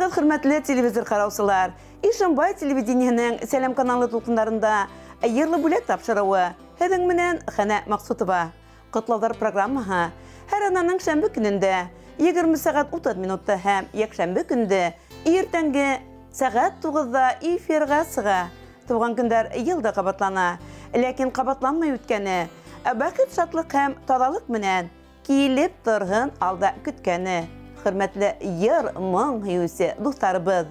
Исәнмеһегеҙ, хөрмәтле телевизор ҡараусылар! Ишембай телевидениеһының Сәләм каналы тулҡындарында Йырлы бүләк тапшырыуы. Һеҙҙең менән Хәнә Маҡсутова. Ҡотлауҙар программаһы һәр аҙнаның шәмбе көнөндә 20 сәғәт 30 минутта һәм якшәмбе көндө иртәнге сәғәт 9-да эфирға сыға. Туған көндәр ел да ҡабатлана, ләкин ҡабатланмай үткәне. Бәхет, шатлыҡ һәм таҙалыҡ менән килеп торһон алда көткәне. Хөрмәтле йыр, моң һөйөүсе дуҫтарыбыҙ,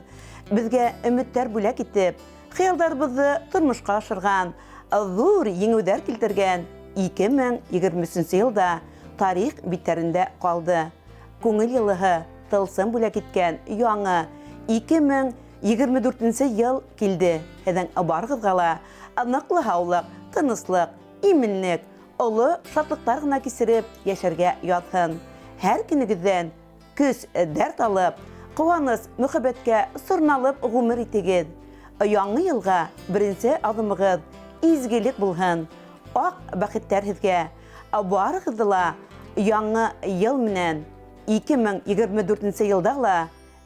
беҙгә өмөттәр бүләк итеп, хыялдарыбыҙҙы тормошҡа ашырған, ҙур еңеүҙәр килтергән 2023 йылда тарих биттәрендә ҡалды. Күңел йылыһы, тылсым бүләк иткән яңы 2024 нче ел килде. Һеҙҙең барығыҙға ла ныҡлы һаулыҡ, тыныслыҡ, именлек, оло шатлыҡтар ғына кисереп йәшәргә яҙһын. Һәр көнөгөҙҙән көс, дәрт алып, ҡыуаныс, мөхәббәткә сорналып ғүмер итегеҙ. Яңы йылға беренсе аҙымығыҙ изгелек булһын. Аҡ бәхеттәр һеҙгә! Барығыҙҙы ла Яңы йыл менән! 2024 нче йылда ла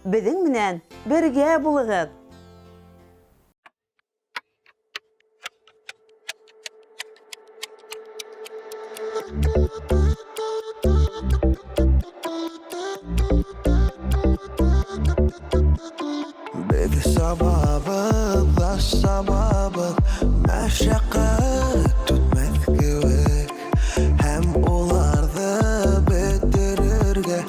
беҙҙең менән бергә булығыҙ! Беҙ сабабыҙ ҙа сабабыҙ, Мәшәҡәт үтмәҫ кеүек, Һәм уларҙы бөтөрөргә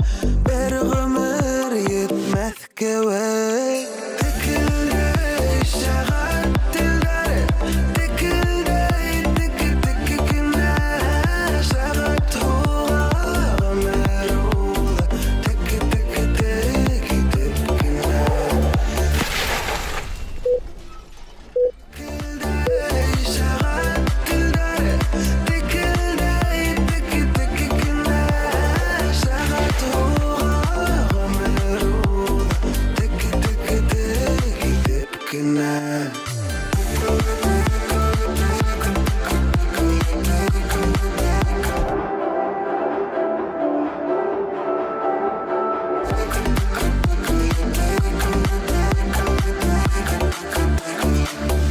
Бер ғүмер етмәҫ кеүек. Текелдәй сәғәт телдәре, Текелдәй тек-тек кенә. Сәғәт һуға, ғүмер уҙа, Тек-тек-тек итеп кенә.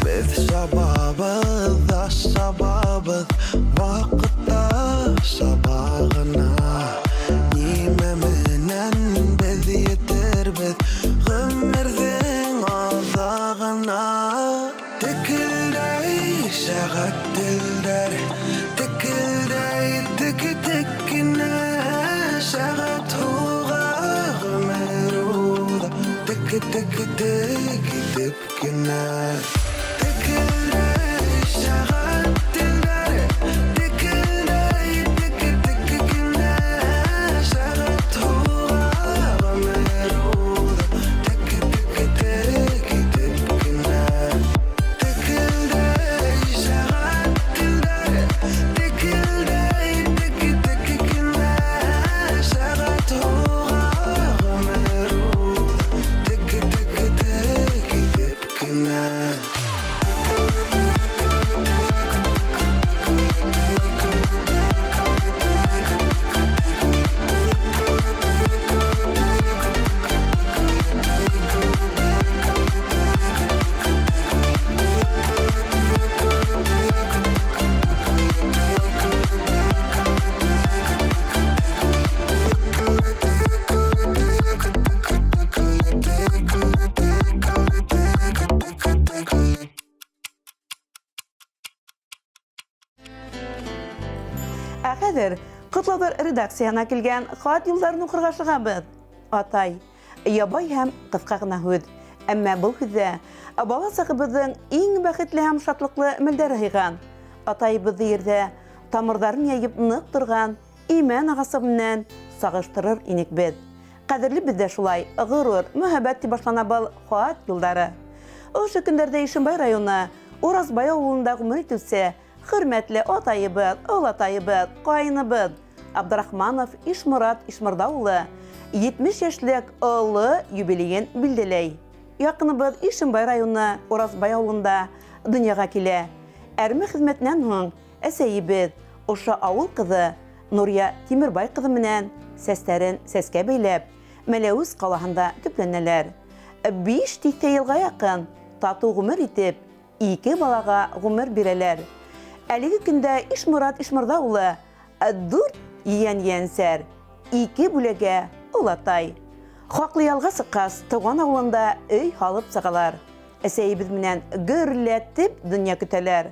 Беҙ сабабыҙ ҙа сабабыҙ, Ваҡыт та саба ғына. Нимә менән беҙ етербеҙ Ғүмерҙең аҙағына? Текелдәй сәғәт телдәре, Текелдәй тек-тек кенә. Сәғәт һуға, ғүмер уҙа, Тек-тек-тек итеп кенә. Текелдәй сәғәт телдәре, Текелдәй тек-тек кенә. Сәғәт һуға, ғүмер уҙа, Тек-тек-тек итеп кенә. Текелдәй сәғәт телдәре, Текелдәй тек-тек кенә. Сәғәт һуға, ғүмер уҙа, Тек-тек-тек итеп кенә. Ә хәҙер Ҡотлауҙар редакцияһына килгән хат юлдарын уҡырға ашығабыҙ. Атай, ябай һәм ҡыҫҡа ғына һүҙ. Әммә был һүҙҙә бала сағыбыҙҙың иң бәхетле һәм шатлыҡлы мәлдәре һыйған. Атайыбыҙҙы ерҙә тамырҙарын йәйеп ныҡ торған имән ағасы менән сағыштырыр инек беҙ. Ҡәҙерле беҙ ҙә шулай, ғорур, мөһабәт дип башлана был хат юлдары. Ошо көндәрҙә Ишембай районы Уразбай авылында ғүмер итеүсе хөрмәтле атайыбыҙ, олатайыбыҙ, ҡайыныбыҙ Абдрахманов Ишморат Ишморҙа улы 70 йәшлек оло юбилейын билдәләй. Яҡыныбыҙ Ишембай районы Уразбай авылында донъяға килә. Әрме хеҙмәтенән һуң әсәйебеҙ, ошо ауыл ҡыҙы Нурия Тимербай ҡыҙы менән сәстәрен сәскә бәйләп, Мәләүез ҡалаһында төпләнәләр. Биш тиҫтә йылға яҡын татыу ғүмер итеп, ике балаға ғүмер бирәләр. Әлеге көндә Ишморат Ишморҙа улы дүрт ейән-ейәнсәр, ике бүләгә олатай. Хаҡлы ялға сыҡҡас, тыуған ауылында өй һалып сығалар. Әсәйебеҙ менән гөрләтеп донъя көтәләр.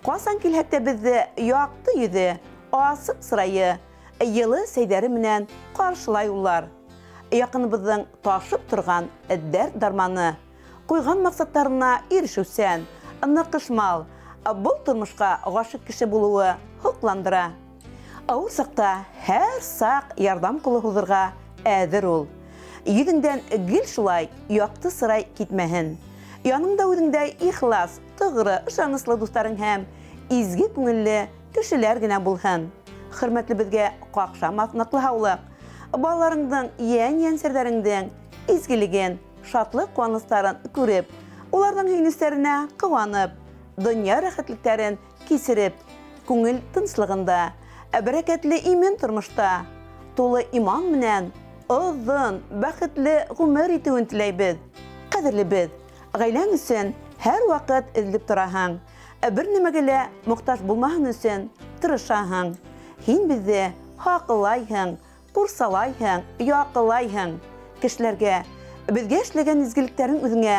Ҡасан килһәк тә беҙҙе яҡты йөҙө, асыҡ сырайы, йылы сәйҙәре менән ҡаршылай улар. Яҡыныбыҙҙың ташып торған дәрт-дарманы, ҡуйған маҡсаттарына ирешеүсән, ныҡышмал, был тормошҡа ғашиҡ кеше булыуы һоҡландыра. Ауыр саҡта һәр саҡ ярҙам ҡулы һуҙырға әҙер ул. Йөҙөңдән гел шулай яҡты сырай китмәһен. Яныңда үҙеңдәй ихлас, тоғро, ышаныслы дуҫтарың һәм изге күңелле кешеләр генә булһын. Хөрмәтлебеҙгә ҡаҡшамаҫ ныҡлы һаулыҡ, балаларыңдың, йән-йәнсәрҙәреңдең изгелеген, шатлыҡ-ҡыуаныстарын күреп, уларҙың һөйөнөстәренә ҡыуанып, донъя рәхәтлектәрен кисереп, күңел тыныслығында, бәрәкәтле имен тормошта, тулы иман менән оҙон, бәхетле ғүмер итеүен теләйбеҙ. Ҡәҙерлебеҙ, ғаиләң өсөн һәр ваҡыт эҙләп тораһың, бер нәмәгә лә мохтаж булмаһын өсөн тырышаһың. Һин беҙҙе һаҡлайһың, ҡурсалайһың, яҡлайһың. Кешеләргә, беҙгә эшләгән изгелектәрең үҙеңә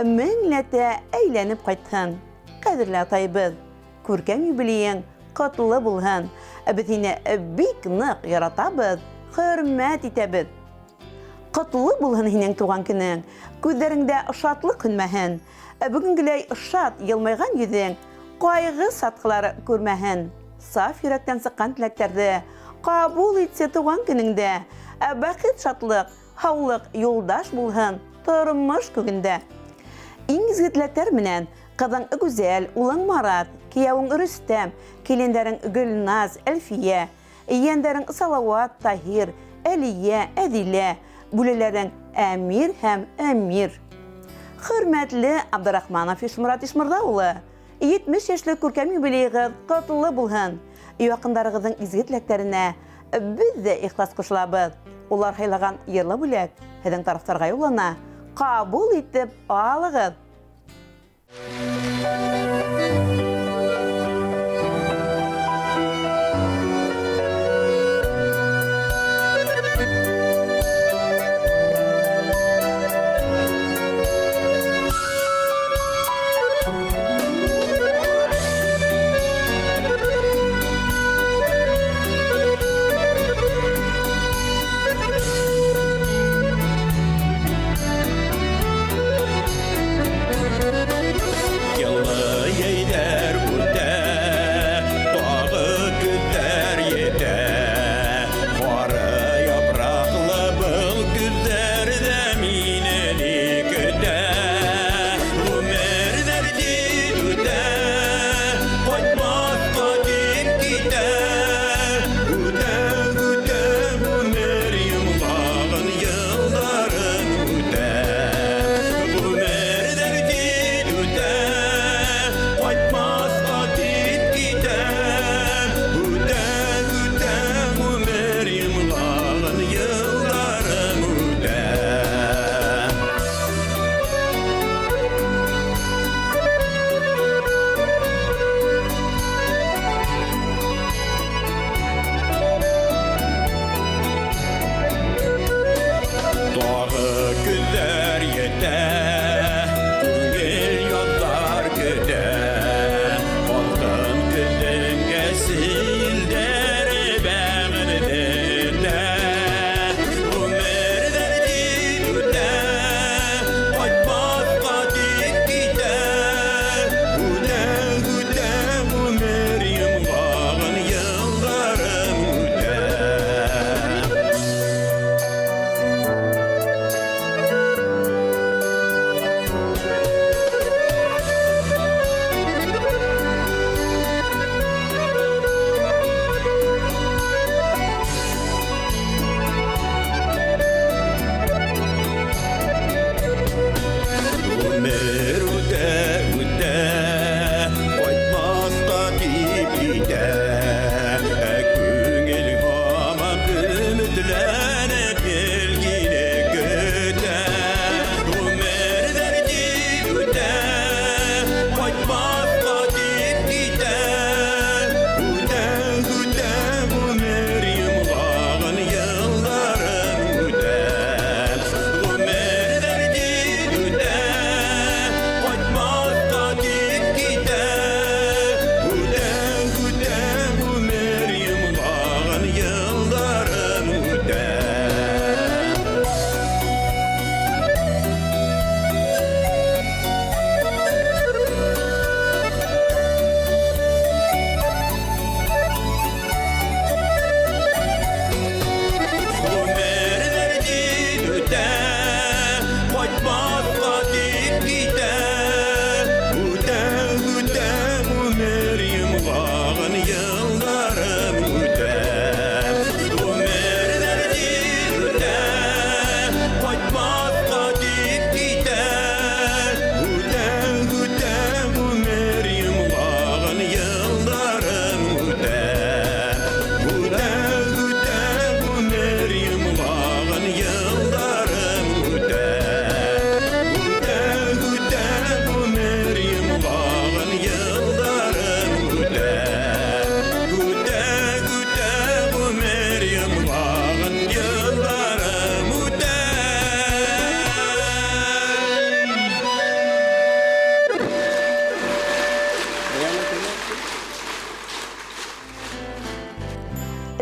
меңләтә әйләнеп ҡайтһын. Ҡәҙерле атайыбыҙ, күркәм юбилейың ҡотло булһын. Беҙ һине бик ныҡ яратабыҙ, хөрмәт итәбеҙ. Ҡотло булһын һинең тыуған көнөң, күҙҙәреңдә шатлыҡ һүнмәһен. Бөгөнгөләй шат йылмайған йөҙөң ҡайғы сатҡылары күрмәһен. Саф йөрәктән сыҡҡан теләктәрҙе ҡабул итсе тыуған көнөңдә. Бәхет, шатлыҡ, һаулыҡ юлдаш булһын тормош күгендә. Иң изге теләктәр менән ҡыҙың Гүзәл, улың Марат, кейәүең Рөстәм, килендәрең Гөлназ, Әлфиә, ейәндәрең Салауат, Таһир, Әлиә, Әҙилә, бүләләрең Әмир һәм Әмир. Хөрмәтле Абдрахманов Ишморат Ишморҙа улы, 70 йәшлек күркәм юбилейығыҙ ҡотло булһын. Яҡындарығыҙҙың изге теләктәренә беҙ ҙә ихлас ҡушылабыҙ. Улар һайлаған йырлы бүләк һеҙҙең тарафтарға юллана. Ҡабул итеп алығыҙ. Ялла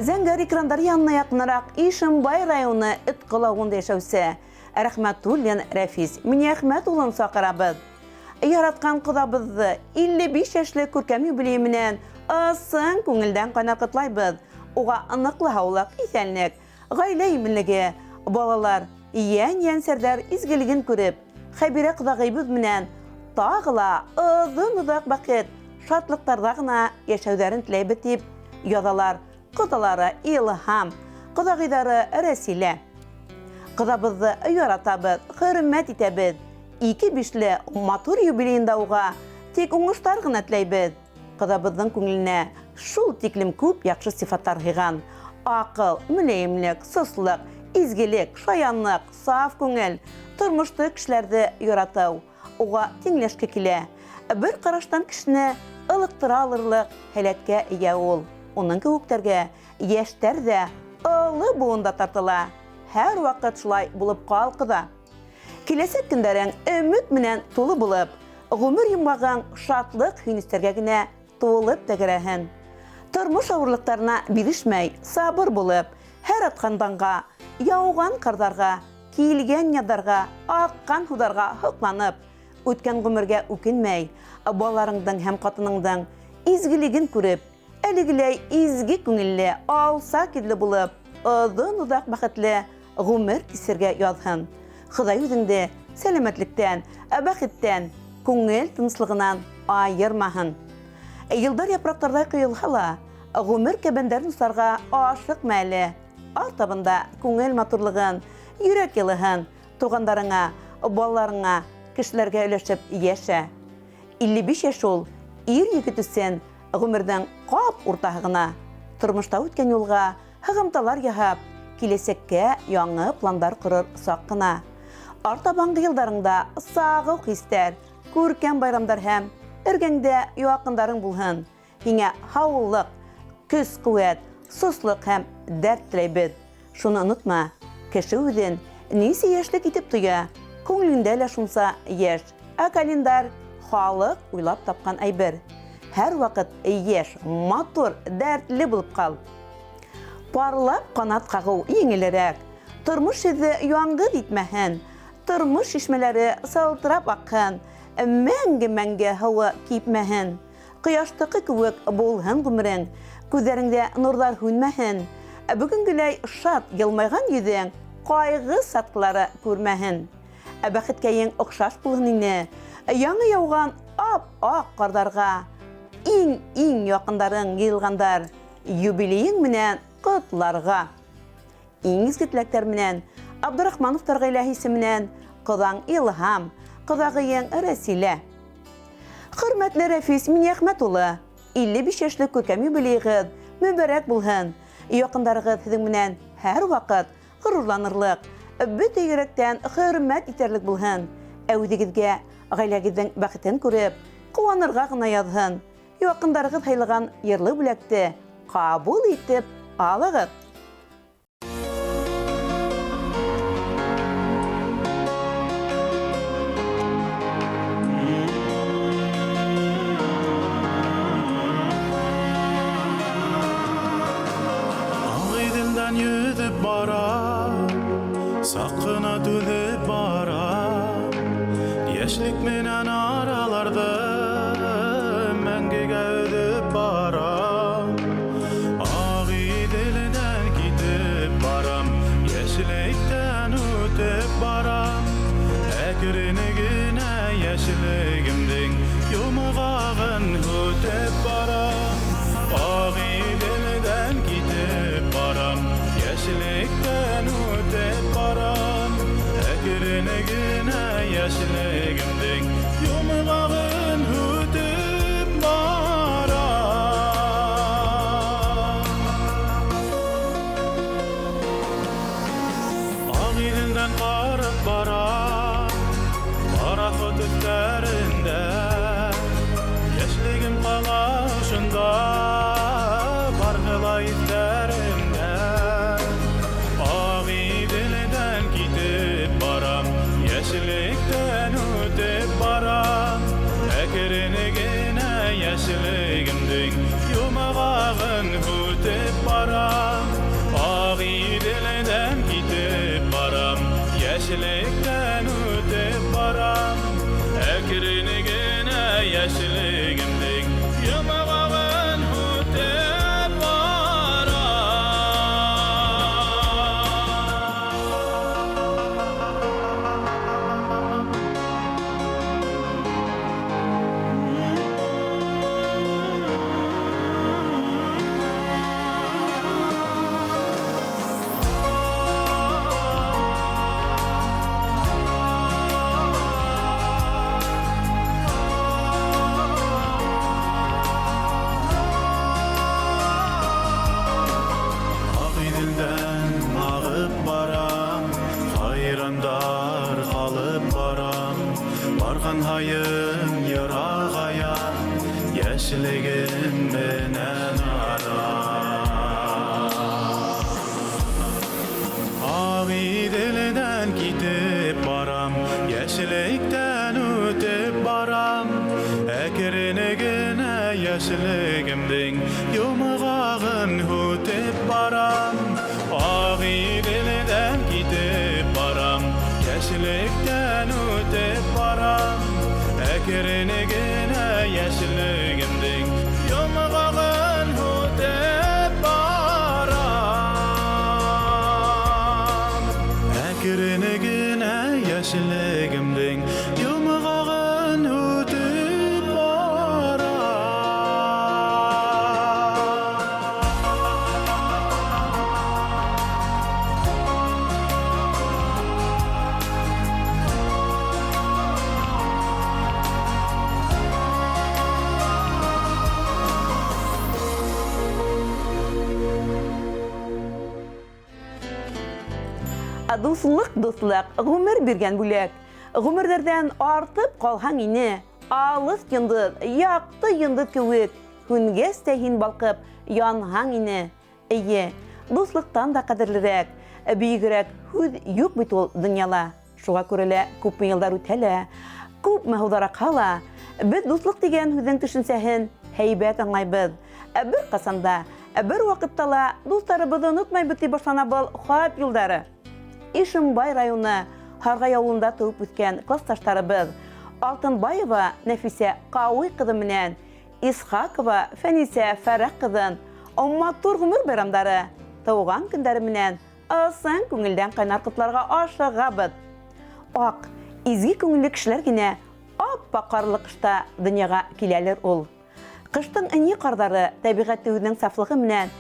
Зәңгәр экрандар янына яҡыныраҡ Ишембай районы Өткол ауылында йәшәүсе Рәхмәтуллин Рәфис Миниәхмәт улын саҡырабыҙ. Яраткан ҡоҙабыҙҙы 55 йәшлек күркәм юбилейы менән ысын күңелдән ҡайнар ҡотлайбыҙ. Уға ныҡлы һаулыҡ, иҫәнлек, ғаилә именлеге, балалар, йән-йәнсәрҙәр изгелеген күреп, Хәбирә ҡоҙағыйыбыҙ менән тағы ла оҙон-оҙаҡ бәхет, шатлыҡтарҙа ғына йәшәүҙәрен теләйбеҙ, тип яҙалар ҡоҙалары Илһам, ҡоҙағыйҙары Рәсилә. Ҡоҙабыҙҙы яратабыҙ, хөрмәт итәбеҙ. Ике бишле матур юбилейында уға тик уңыштар ғына теләйбеҙ. Ҡоҙабыҙҙың күңеленә шул тиклем күп яҡшы сифаттар һыйған. Аҡыл, мөләйемлек, сослыҡ, изгелек, шаянлыҡ, саф күңел, тормошто, кешеләрҙе яратыу уға тиңләшке килә. Бер ҡараштан кешене ылыҡтыра алырлыҡ һәләткә эйә ул. Уның кеүектәргә йәштәр ҙә, оло быуын да тартыла. Һәр ваҡыт шулай булып ҡал, ҡоҙа. Киләсәк көндәрең өмөт менән тулы булып, ғүмер йомғағың шатлыҡ-һөйөнөстәргә генә тулып тәгәрәһен. Тормош ауырлыҡтарына бирешмәй, сабыр булып, һәр атҡан таңға, яуған ҡарҙарға, килгән яҙҙарға, аҡҡан һыуҙарға һоҡланып, үткән ғүмергә үкенмәй, балаларыңдың һәм ҡатыныңдың изгелеген күреп, әлегеләй изге күңелле, алсаҡ йөҙлө булып, оҙон-оҙаҡ бәхетле ғүмер кисергә яҙһын. Хоҙай үҙеңде сәләмәтлектән, бәхеттән, күңел тыныслығынан айырмаһын. Йылдар япраҡтарҙай ҡойолһа ла, ғүмер кәбәндәрен осарға ашыҡма әле. Артабан да күңел матурлығын, йөрәк йылыһын туғандарыңа, балаларыңа, кешеләргә өләшеп йәшә. 55 йәш ул ир егет өсөн ғүмерҙең ҡап уртаһы ғына. Тормошта үткән юлға һығымталар яһап, киләсәккә яңы пландар ҡорор саҡ ҡына. Артабанғы йылдарыңда сағыу хистәр, күркәм байрамдар һәм эргәңдә яҡындарың булһын. Һиңә һаулыҡ, көс-ҡеүәт, сослыҡ һәм дәрт теләйбеҙ. Шуны онотма, кеше үҙен нисә йәшлек итеп тоя, күңелендә лә шунса йәш. Ә календарь халыҡ уйлап тапҡан әйбер. Һәр ваҡыт йәш, матур, дәртле булып ҡал. Парлап ҡанат ҡағыу еңелерәк. Тормош һеҙҙе яңғыҙ итмәһен. Тормош шишмәләре сылтырап аҡһын, мәңге-мәңге һыуы кипмәһен. Ҡояштыҡы кеүек булһын ғүмерең, күҙҙәреңдә нурҙар һүнмәһен. Бөгөнгөләй шат йылмайған йөҙөң ҡайғы сатҡылары күрмәһен. Ә бәхеткәйең оҡшаш булһын ине яңы яуған ап-аҡ ҡарҙарға. Иң-иң яҡындарың йыйылғандар юбилейың менән ҡотларға. Иң изге теләктәр менән Абдрахмановтар ғаиләһе исеменән ҡоҙаң Илһам, ҡоҙағыйың Рәсилә. Хөрмәтле Рәфис Миниәхмәт улы, 55 йәшлек күркәм юбилейығыҙ мөбәрәк булһын. Яҡындарығыҙ һеҙҙең менән һәр ваҡыт ғорурланырлыҡ, бөтә йөрәктән хөрмәт итәрлек булһын. Ә үҙегеҙгә ғаиләгеҙҙең бәхетен күреп, ҡыуанырға ғына яҙһын. Яҡындарығыҙ һыйлаған йырлы бүләкте ҡабул итеп алығыҙ. Ағиҙелдән йөҙөп бара, Саҡ ҡына түҙеп бара. Йәшлек менән араларҙы Мәңгегә өҙөп бара. Ағиҙелдән китеп барам, Йәшлектән үтеп барам. Әкрен генә йәшлегемдең Йомғағын һүтеп барам. Ағиҙелдән китеп барам, Йәшлектән үтеп барам. Әкрен генә йәшлегемдең Йомғағын һүтеп барам. Ағиҙелдән ҡарап бара Пароход өҫтәрендә. Йәшлегем ҡала ошонда, Барыһы ла иҫтәремдә. Ағиҙелдән китеп барам, Йәшлектән үтеп барам. Әкрен генә йәшлегемдең Йомғағын һүтеп үтеп барам. Агыйделдән китеп барам, яшьлектән үтеп барам. Әкрен генә яшьлегемнең йомгагын үтеп барам. Агыйделдән агып барам, хайрандар калып барам. Барган һаен ерагая, яшьлегем менән арам. Агыйделдән китеп барам, яшьлектән үтеп барам. Әкрен генә яшьлегемнең йомгагын үтеп барам. Агыйделдән китеп барам, яшьлектән үтеп барам. Әкрен генә яшьлегемнең йомгагын үтеп барам. Әкрен генә яшьлегемнең йомгагын үтеп барам. Дуслык, дуслык, гомер биргән бүләк. Гомерләрдән артып калһаң ине, алыс йондоҙ, яҡты йондоҙ кеүек, һүнгәс тә һин балҡып янһаң ине. Эйе, дуҫлыҡтан да ҡәҙерлерәк, бөйөгөрәк һүҙ юҡ бит ул донъяла. Шуға күрә лә күпме йылдар үтһә лә, күпме һыуҙар аҡһа ла, беҙ дуҫлыҡ тигән һүҙҙең төшөнсәһен һәйбәт аңлайбыҙ. Бер ҡасан да, бер ваҡытта ла дуҫтарыбыҙҙы онотмайбыҙ тип башлана был хат юлдары. Ишембай районы Һарғай ауылында тыуып үҫкән классташтарыбыҙ Алтынбаева Нәфисә Ҡауый ҡыҙы менән Исхакова Фәнисә Фәрәх ҡыҙын матур ғүмер байрамдары, тыуған көндәре менән ысын күңелдән ҡайнар ҡотларға ашығабыҙ. Аҡ, изге күңелле кешеләр генә ап-аҡ ҡарлы ҡышта донъяға киләлер ул. Ҡыштың ынйы ҡарҙары тәбиғәтте үҙенең сафлығы менән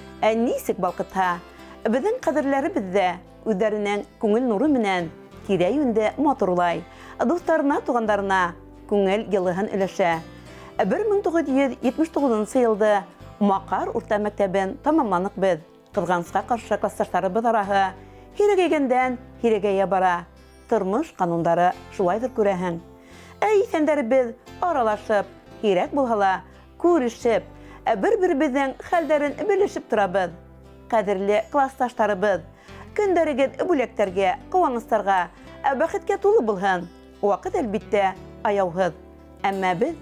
нисек балҡытһа, беҙҙең ҡәҙерләребеҙ ҙә үҙҙәренең күңел нуры менән тирә-йүнде матурлай, дуҫтарына, туғандарына күңел йылыһын өләшә. Бер мең туғыҙ йөҙ етмеш туғыҙынсы йылды Маҡар урта мәктәбен тамамланыҡ беҙ. Ҡыҙғанысҡа ҡаршы класташтарыбыҙ араһы һирәгәйгәндән һирәгәйә бара. Тормош ҡанундары шулайҙыр күрәһең. Ә иҫәндәребеҙ аралашып, һирәк булһа ла күрешеп, бер-беребеҙҙең хәлдәрен белешеп торабыҙ. Ҡәҙерле класташтарыбыҙ, көндәрегеҙ бүләктәргә, ҡыуаныстарға, бәхеткә тулы булһын. Ваҡыт әлбиттә аяуһыҙ. Әммә беҙ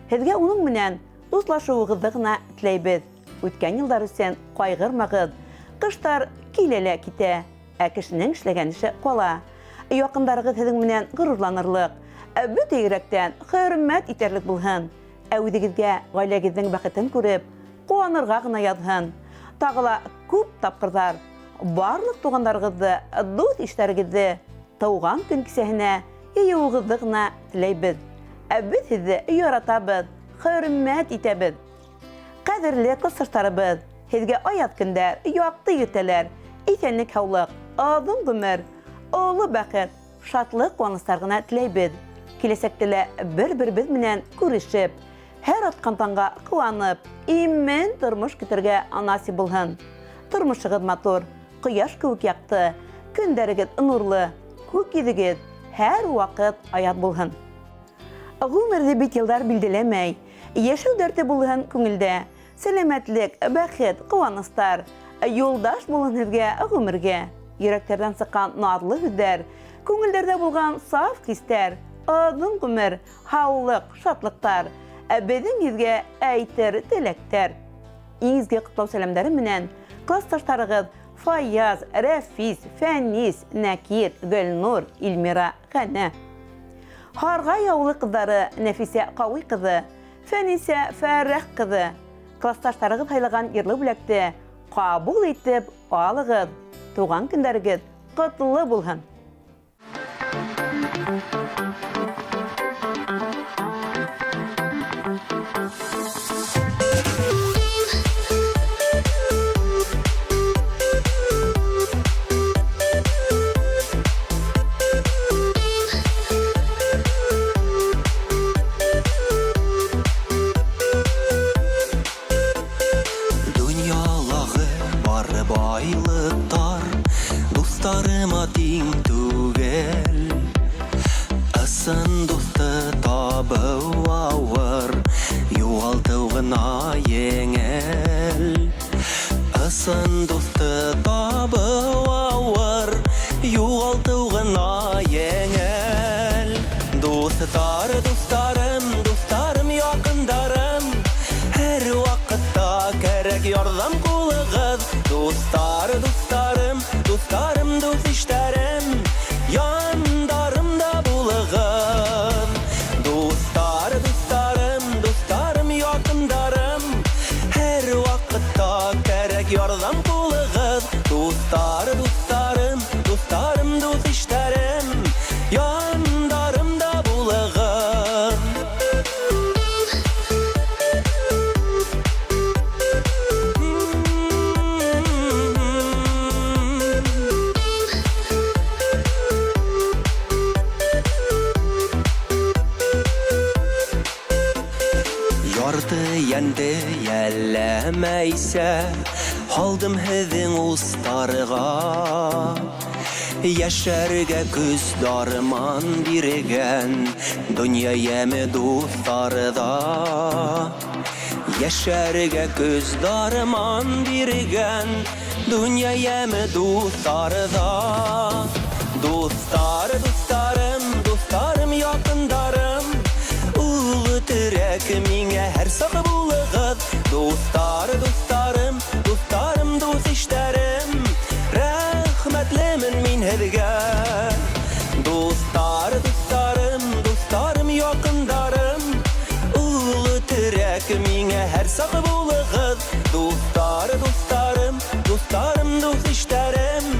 һеҙгә уның менән дуҫлашыуығыҙҙы ғына теләйбеҙ. Үткән йылдар өсөн ҡайғырмағыҙ. Ҡыштар килә лә китә, ә кешенең эшләгән эше ҡала. Яҡындарығыҙ һеҙҙең менән ғорурланырлыҡ, бөтә йөрәктән хөрмәт итәрлек булһын. Ә үҙегеҙгә ғаиләгеҙҙең бәхетен күреп, ҡыуанырға ғына яҙһын. Тағы ла күп тапҡырҙар барлыҡ туғандарығыҙҙы, дуҫ-иштәрегеҙҙе тыуған көн кисәһенә йыйыуығыҙҙы ғына теләйбеҙ. Ә беҙ һеҙҙе яратабыҙ, хөрмәт итәбеҙ. Ҡәҙерле класташтарыбыҙ, һеҙгә аяҙ көндәр, яҡты иртәләр, иҫәнлек, һаулыҡ, оҙон ғүмер, оло бәхет, шатлыҡ, ҡыуаныстар ғына теләйбеҙ. Киләсәктә лә бер-беребеҙ менән күрешеп, һәр атҡан таңға ҡыуанып, имен тормош көтөргә насип булһын. Тормошоғоҙ матур, ҡояш кеүек яҡты, көндәрегеҙ нурлы, күк йөҙөгөҙ һәр ваҡыт аяҙ булһын. Ғүмерҙе бит йылдар билдәләмәй, йәшәү дәрте булһын күңелдә, сәләмәтлек, бәхет, ҡыуаныстар, юлдаш булһын һеҙгә ғүмергә. Йөрәктәрҙән сыҡҡан наҙлы һүҙҙәр, күңелдәрҙә булған саф хистәр, оҙон ғүмер, һаулыҡ, шатлыҡтар, ә беҙҙең һеҙгә әйтер теләктәр. Иң изге ҡотлау сәләмдәре менән классташтарығыҙ Фаяз, Рәфис, Фәнис, Нәкир, Гөлнур, Илмира, Хәнә. Һарғай ауылы ҡыҙҙары Нәфисә Ҡауый ҡыҙы, Фәнисә Фәррәх ҡыҙы. Классташтарығыҙ һайлаған йырлы бүләкте ҡабул итеп алығыҙ. Туған көндәрегеҙ ҡотло булһын! Дөньялағы бар байлыҡтар дуҫтарыма тиң түгел. Ысын дуҫты табыу ауыр, юғалтыу ғына еңел. Ысын дуҫты табыу ауыр, юғалтыу ғына еңел. Дуҫтар, дуҫтарым, дуҫтарым, яҡындарым, һәр ваҡытта кәрәк ярҙам ҡулығыҙ. Дуҫтар, дуҫтарым, дуҫтарым, дуҫ-иштәрем, яндарымда булығыҙ. Дуҫтар, дуҫтарым, дуҫтарым, яҡындарым, һәр ваҡытта кәрәк ярҙам ҡулығыҙ. Дуҫтар, дуҫтарым, дуҫтарым, дуҫ-иштәрем, яндарымда булығыҙ. Ярты йәнде йәлләмәйсә, һалдым һеҙҙең устарға. Йәшәргә көс дарман биргән донъя йәме дуҫтарҙа. Йәшәргә көс дарман биргән донъя йәме дуҫтарҙа. Дуҫтар, дуҫтарым, дуҫтарым, яҡындарым, улы терәк миңә һәр саҡ булығыҙ. Дуҫтар, дуҫтарым, дуҫтарым, дуҫ-иштәрем, рәхмәтлемен мин һеҙгә. Дуҫтар, дуҫтарым, дуҫтарым, яҡындарым, улы терәк миңә һәр саҡ булығыҙ. Дуҫтар, дуҫтарым, дуҫтарым, дуҫ-иштәрем,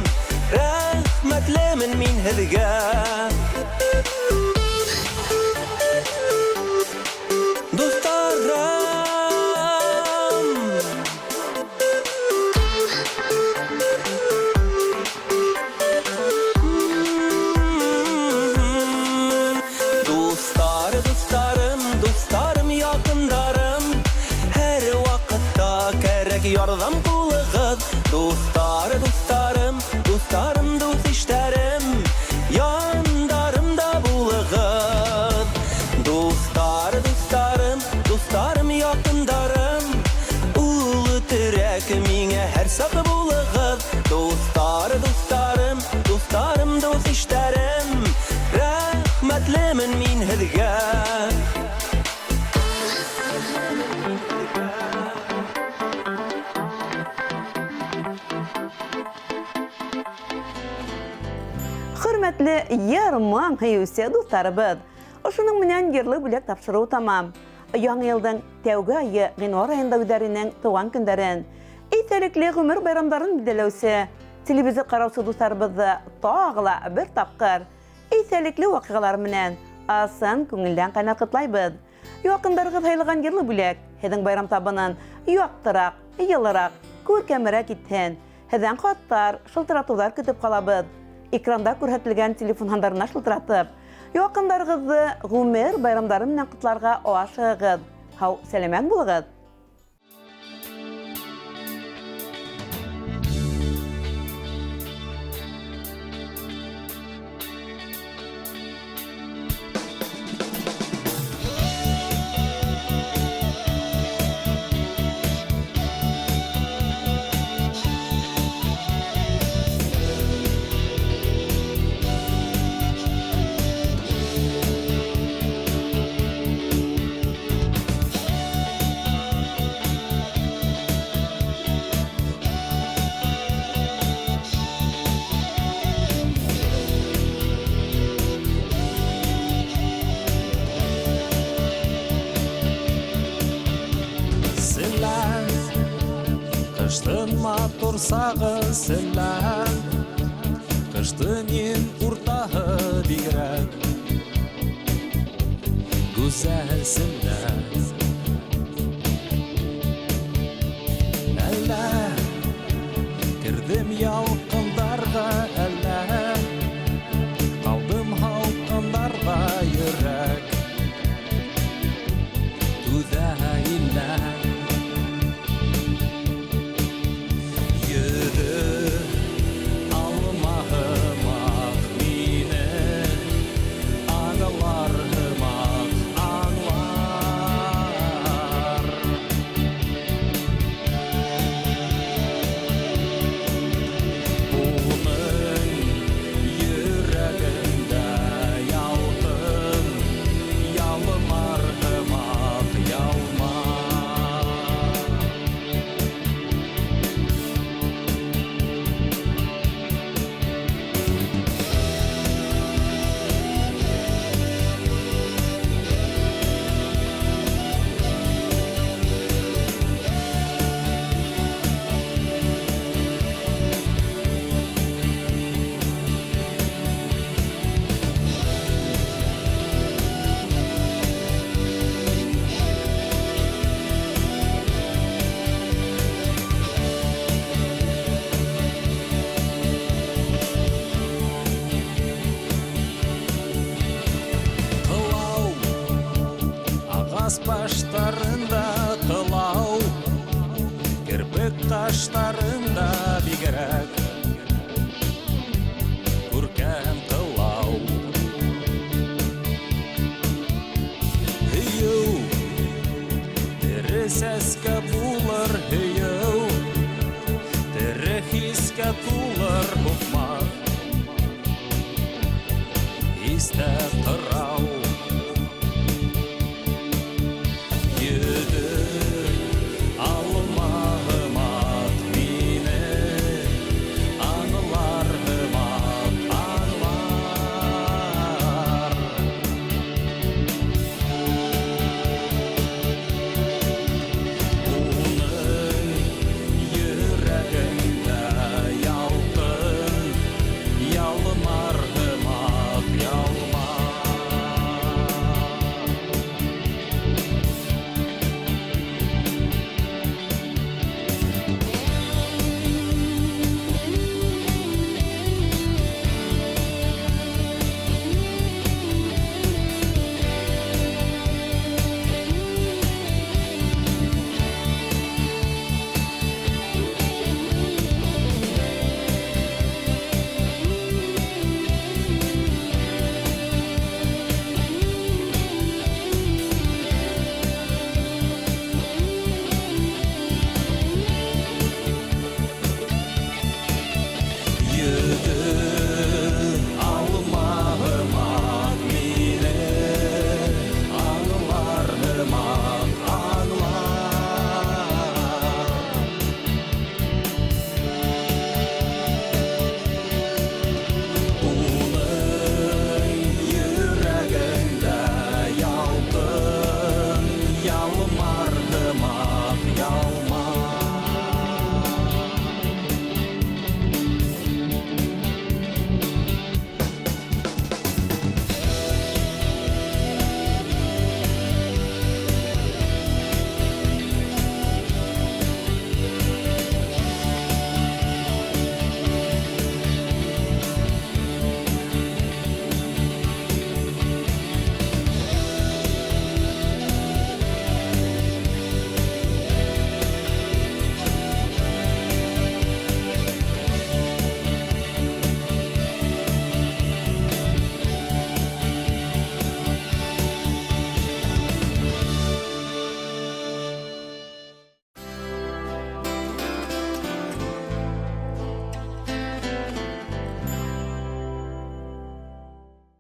рәхмәтлемен мин һеҙгә. Дуҫтарым. Дуҫтар, дуҫтарым, дуҫтарым, яҡындарым, һәр ваҡытта кәрәк ярҙам ҡулығыҙ. Дуҫтар, дуҫтарым, дуҫтарым, дуҫ-иштәрем, яндарымда булығыҙ. Дуҫтар, дуҫтарым, дуҫтарым, яҡындарым, улы терәк миңә һәр саҡ булығыҙ. Дуҫтар, дуҫтарым, дуҫтарым, дуҫ-иштәрем, рәхмәтлемен мин һеҙгә. Хөрмәтле йыр-моң һөйөүсе дуҫтарыбыҙ, ошоноң менән йырлы бүләк тапшырыу тамам. Яңы йылдың тәүге айы ғинуар айында үҙҙәренең тыуған көндәрен, иҫтәлекле ғүмер байрамдарын билдәләүсе телевизор ҡараусы дуҫтарыбыҙҙы тағы ла бер тапҡыр иҫтәлекле ваҡиғалар менән ысын күңелдән ҡайнар ҡотлайбыҙ. Яҡындарығыҙ һайлаған йырлы бүләк һеҙҙең байрам табынын яҡтыраҡ, йылыраҡ, күркәмерәк итһен. Һеҙҙән хаттар, шылтыратыуҙар көтөп ҡалабыҙ. Экранда күрһәтелгән телефон һандарына шылтыратып, яҡындарығыҙҙы ғүмер байрамдары менән ҡотларға ашығығыҙ. Һау, сәләмәт булығыҙ! Ҡыштың матур сағы селлә. Ҡыштың иң уртаһы бигерәк гүзәл селлә. Әллә керҙем ялҡындарға, әллә ҡалдым һалҡындарҙа, йөрәк түҙә иллә. Йөҙө алма һымаҡ мине аңлар һымаҡ, аңлар. Уның йөрәгендә ялҡын ялмар һымаҡ, ялмар. Ҡылау ағас баштарында, ҡылау керпек ҡаштарында бигерәк күркәм ҡылау. Һөйөү тере сәскә булыр, һөйөү тере хискә тулыр һуҡмаҡ, иҫтә ҡырау.